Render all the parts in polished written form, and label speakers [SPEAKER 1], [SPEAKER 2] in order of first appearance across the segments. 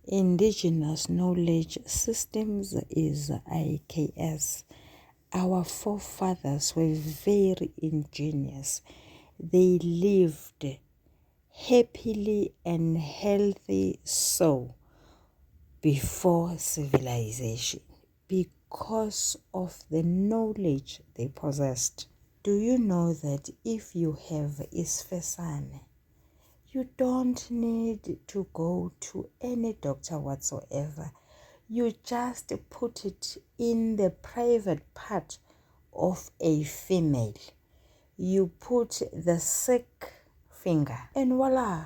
[SPEAKER 1] Indigenous Knowledge Systems is IKS. Our forefathers were very ingenious. They lived happily and healthy so before civilization because of the knowledge they possessed. Do you know that if you have isifesane, you don't need to go to any doctor whatsoever. You just put it in the private part of a female. You put the sick finger and voila,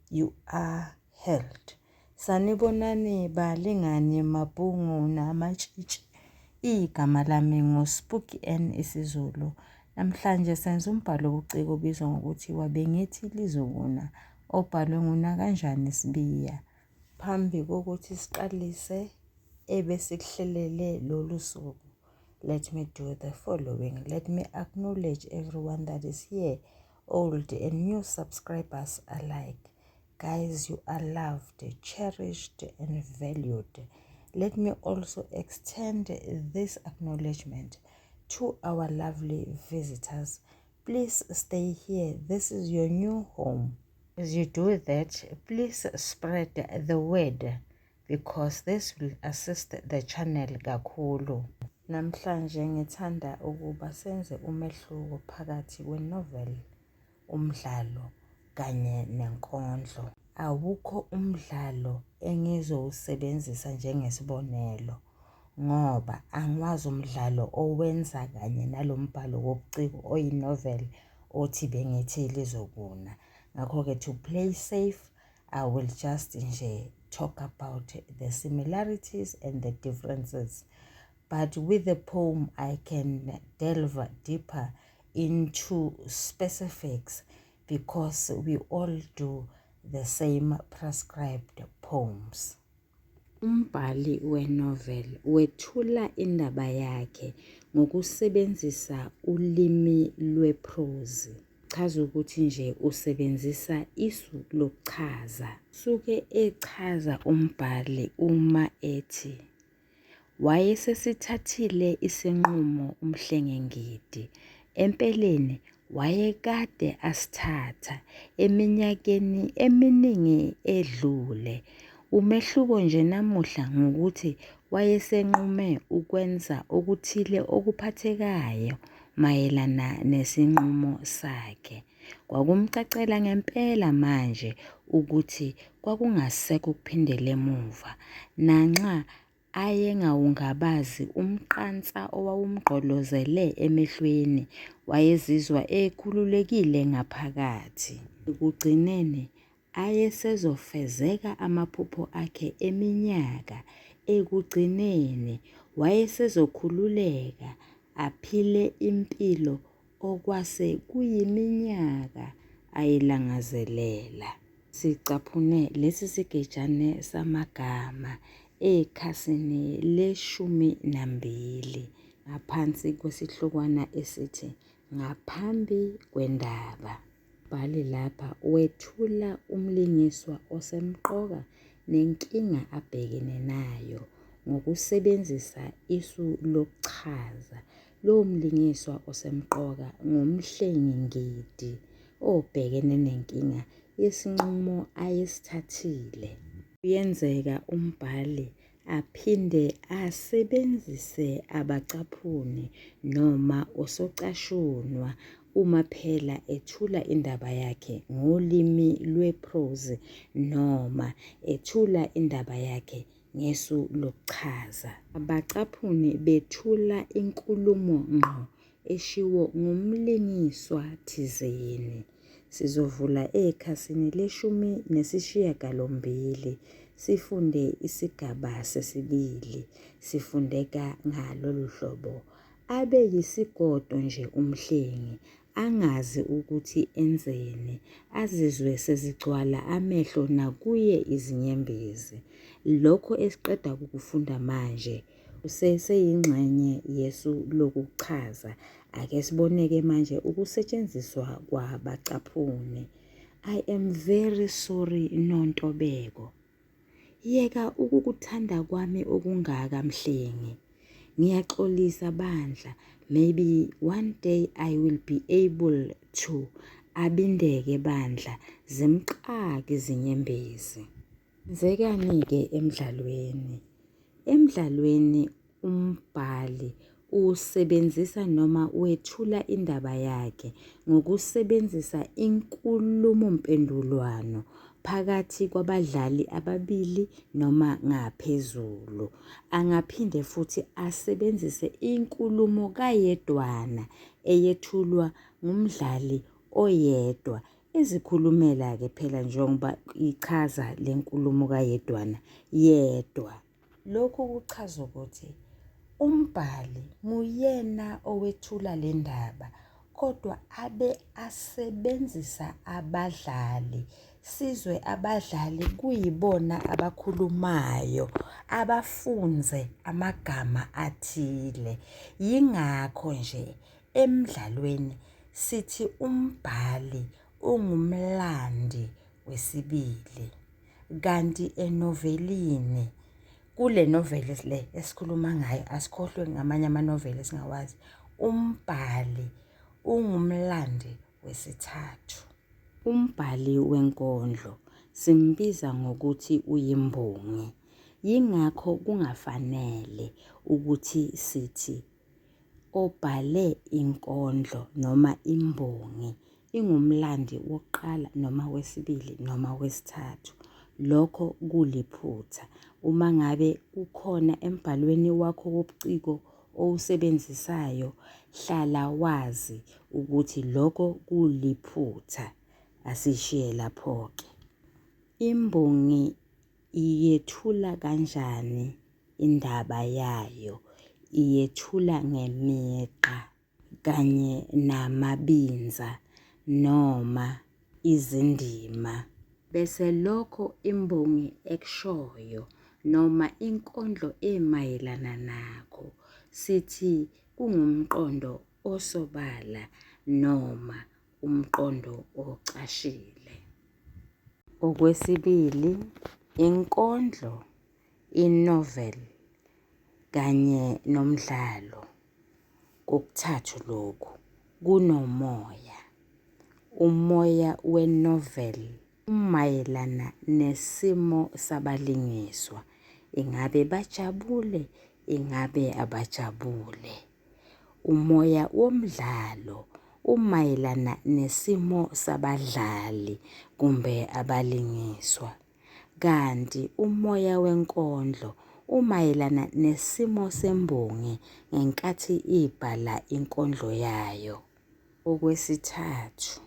[SPEAKER 1] you are healed. Sanibonani balingani mabhungu namatshitshi. Igama lami nguSpooky N isiZulu. Namhlanje senza umbhalo wobuciko obizwa ngokuthi Wabengethi Lizokuna obhalwe nguNakanjani Sibiya. Phambi kokuthi siqalise ebesikuhlelele lolu suku, let me do the following. Let me acknowledge everyone that is here, old and new subscribers alike. Guys, you are loved, cherished, and valued. Let me also extend this acknowledgement to our lovely visitors. Please stay here. This is your new home. As you do that, please spread the word because this will assist the channel kakhulu. Namhlanje ngithanda ukuba senze umehluko phakathi kwe-novel, umdlalo kanye nenkondlo. Awukho umdlalo engizowusebenzisa njengesibonelo ngoba angiwazi umdlalo owenza kanye nalo mbhalo wobuciko oyi-novel othi Bengithi Lizokuna. Ngakho-ke to play safe, I will just nje talk about the similarities and the differences. But with the poem, I can delve deeper into specifics because we all do the same prescribed poems. Umbhali we-novel wethula indaba yakhe ngokusebenzisa ulimi lwephrozi. Chaza ukuthi nje usebenzisa isu lokuchaza. Suke echaza umbhali uma ethi wayesesithathile isinqumo uMhlengengidi. Empeleni wayekade asithatha eminyakeni eminingi edlule. Umehluko nje namuhla ngukuthi wayesenqume ukwenza okuthile okuphathekayo mayelana nesinqumo sakhe. Kwakumcacela ngempela manje ukuthi kwakungasekho ukuphindela emuva. Nanxa ayengawungabazi umqansa owawumgqolozele emehlweni, wayezizwa ekhululekile ngaphakathi. Ekugcineni ayesezofezeka amaphupho akhe eminyaka. Ekugcineni wayesezokhululeka aphile impilo okwase kuyiminyaka ayilangazelela. Sicaphune lesi sigejane samagama ekhasini le-12 ngaphansi kwesihlokwana esithi Ngaphambi Kwendaba. Umbhali lapha wethula umlingiswa osemqoka nenkinga abhekene nayo ngokusebenzisa isu lokuchaza. Lowo mlingiswa osemqoka nguMhlengi Ngidi obhekene nenkinga yesinqumo ayesithathile. Kuyenzeka umbhali aphinde asebenzise abacaphuni noma osocashunwa uma phela ethula indaba yakhe ngolimi lwephrozi noma ethula indaba yakhe ngesu lokuchaza. Abacaphuni bethula inkulumo ngqo eshiwo ngumlingiswa thizeni. Sizovula ekhasini le-18 sifunde isigaba sesibili. Sifundeka ngalolu hlobo. Abe yisigodo nje uMhlengi, angazi ukuthi enzeni, azizwe sezigcwala amehlo nakuye izinyembezi. Lokho esiqeda kukufunda manje kuseseyingxenye yesu lokuchaza. Ake sibone-ke manje ukusetshenziswa kwabacaphuni. I am very sorry Nontobeko. Yeka ukukuthanda kwami okungaka Mhlengi. Ngiyaxolisa bandla, maybe one day I will be able to abindeke bandla zimxake izinyembezi. Kwenzekani-ke emdlalweni? Emdlalweni umbhali usebenzisa noma wethula indaba yakhe ngokusebenzisa inkulumompendulwano phakathi kwabadlali ababili noma ngaphezulu. Angaphinde futhi asebenzise inkulumo kayedwana eyethulwa ngumdlali oyedwa ezikhulumela-ke phela njengoba ichaza le nkulumo kayedwana yedwa. Lokhu kuchaza ukuthi umbhali nguyena owethula le ndaba kodwa abe asebenzisa abadlali, sizwe abadlali kuyibona abakhulumayo, abafunze amagama athile. Yingakho nje emdlalweni sithi umbhali ungumlandi wesibili. Kanti enovelini, kule noveli le esikhuluma ngayo, asikhohlwe ngamanye amanoveli esingawazi, umbhali ungumlandi wesithathu. Umbhali wenkondlo simbiza ngokuthi uyimbongi. Yingakho kungafanele ukuthi sithi obhale inkondlo noma imbongi ingumlandi wokuqala noma wesibili noma wesithathu. Lokho kuliphutha. Uma ngabe kukhona embhalweni wakho wobuciko owusebenzisayo, hlala wazi ukuthi lokho kuliphutha. Asishiye lapho-ke. Imbongi iyethula kanjani indaba yayo? Iyethula ngemigqa kanye namabinza noma izindima. Bese lokho imbongi ekushoyo noma inkondlo emayelana nakho sithi kungumqondo osobala noma umqondo ocashile. Okwesibili, inkondlo, i-novel kanye nomdlalo. Kokuthathu lokhu kunomoya. Umoya we-novel umayelana nesimo sabalingiswa. Ingabe bajabule, ingabe abajabule. Umoya womdlalo umayelana nesimo sabadlali kumbe abalingiswa. Kanti umoya wenkondlo umayelana nesimo sembongi ngenkathi ibhala inkondlo yayo. Okwesithathu,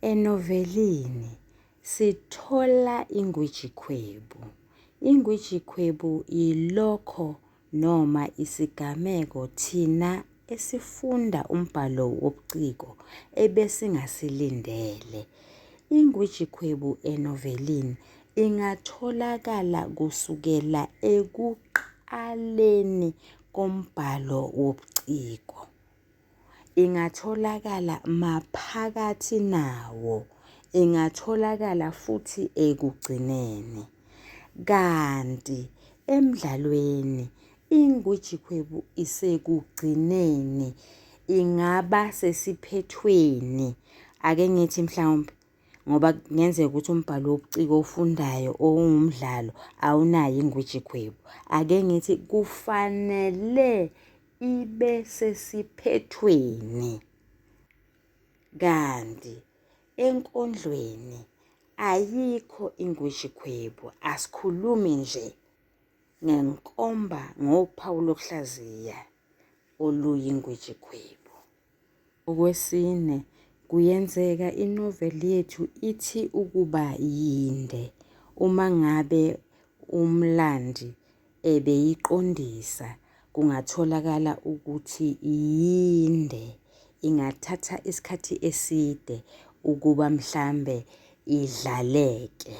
[SPEAKER 1] enovelini sithola ingwijikhwebu. Ingwijikhwebu yilokho noma isigameko thina esifunda umbhalo wobuciko ebesingasilindele. Ingwijikhwebu enovelini ingatholakala kusukela ekuqaleni kombhalo wobuciko. Ingatholakala maphakathi nawo, ingatholakala futhi ekugcineni. Kanti emdlalweni ingwijikhwebu isekugcineni, ingaba sesiphethweni. Ake ngithi mhlawumbe ngoba kungenzeka ukuthi umbhalo wobuciko owufundayo owumdlalo awunayo ingwijikhwebu. Ake ngithi kufanele ibe sesiphethweni. Kanti enkondlweni ayikho ingwijikhwebu, asikhulumi nje ngenkomba ngophawu lokuhlaziya oluyingwijikhwebu. Okwesine, kuyenzeka inoveli yethu ithi ukuba yinde uma ngabe umlandi ebeyiqondisa kungatholakala ukuthi yinde, ingathatha isikhathi eside ukuba mhlambe idlaleke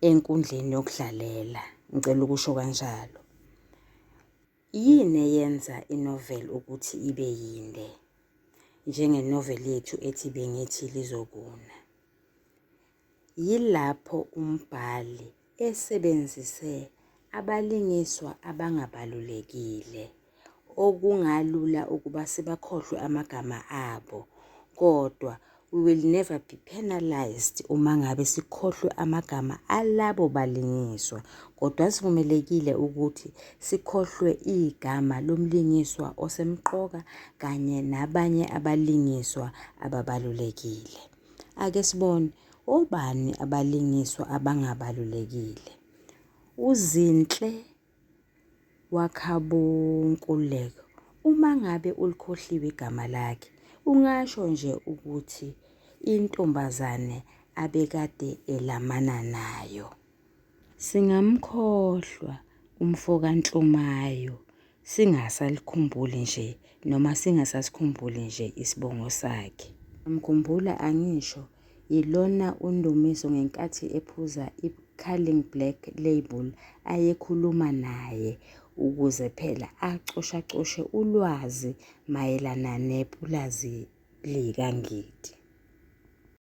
[SPEAKER 1] enkundleni yokudlalela, ngicela ukusho kanjalo. Yini eyenza inoveli ukuthi ibe yinde? Njengenoveli yethu ethi Bengithi Lizokuna. Yilapho umbhali esebenzise abalingiswa abangabalulekile okungalula ukuba sibakhohlwe amagama abo kodwa we will never be penalized uma ngabe sikhohlwe amagama alabo balingiswa kodwa sivumelekile ukuthi sikhohlwe igama lomlingiswa osemqoka kanye nabanye abalingiswa ababalulekile. Ake sibone obani abalingiswa abangabalulekile. UZinhle wakhaboNkululeko uma ngabe ulikhohliwe igama lakhe ungasho nje ukuthi intombazane abekade elamana nayo. Singamkhohlwa umfo kaNhlumayo singasalikhumbuli nje noma singasasikhumbuli nje isibongo sakhe. Ngiyamkhumbula angisho yilona uNdumiso ngenkathi ephuza i-Carling Black Label ayekhuluma naye ukuze phela acoshacoshe ulwazi mayelana nepulazi likaNgidi.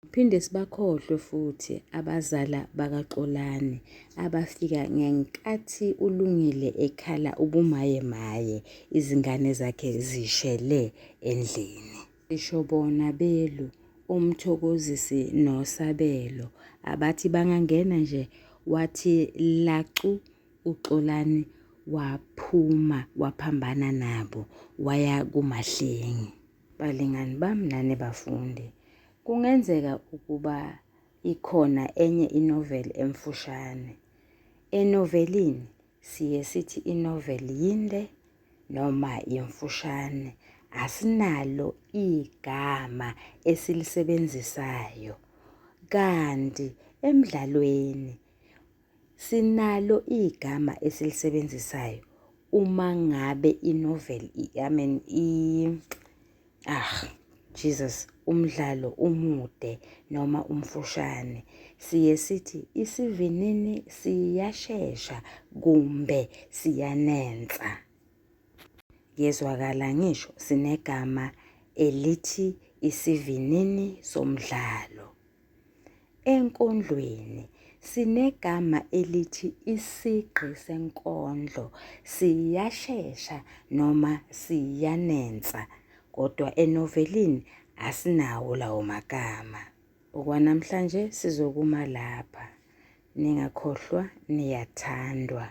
[SPEAKER 1] Siphinde sibakhohlwe futhi abazala bakaXolani abafika ngenkathi uLungile ekhala ubumayemaye izingane zakhe zishele endlini. Sisho bona belu uMthokozisi noSabelo abathi bangangena nje wathi lacu uXolani waphuma waphambana nabo waya kuMahlengi. Balingani bami nani bafundi, kungenzeka ukuba ikhona enye inoveli emfushane. Enovelini siye sithi inoveli yinde noma yimfushane, asinalo igama esilisebenzisayo. Kanti emdlalweni Sinalo igama esilisebenzisayo uma ngabe i-novel I mean ah Jesus umdlalo umude noma umfushane. Siye sithi isivinini siyashesha kumbe siyanensa. Kuyezwakala ngisho sinegama elithi isivinini somdlalo. Enkondlweni sinegama elithi isigqi senkondlo, siyashesha noma siyanensa kodwa enovelini asinawo lawo magama. Okwanamhlanje sizokuma lapha. Ningakhohlwa niyathandwa.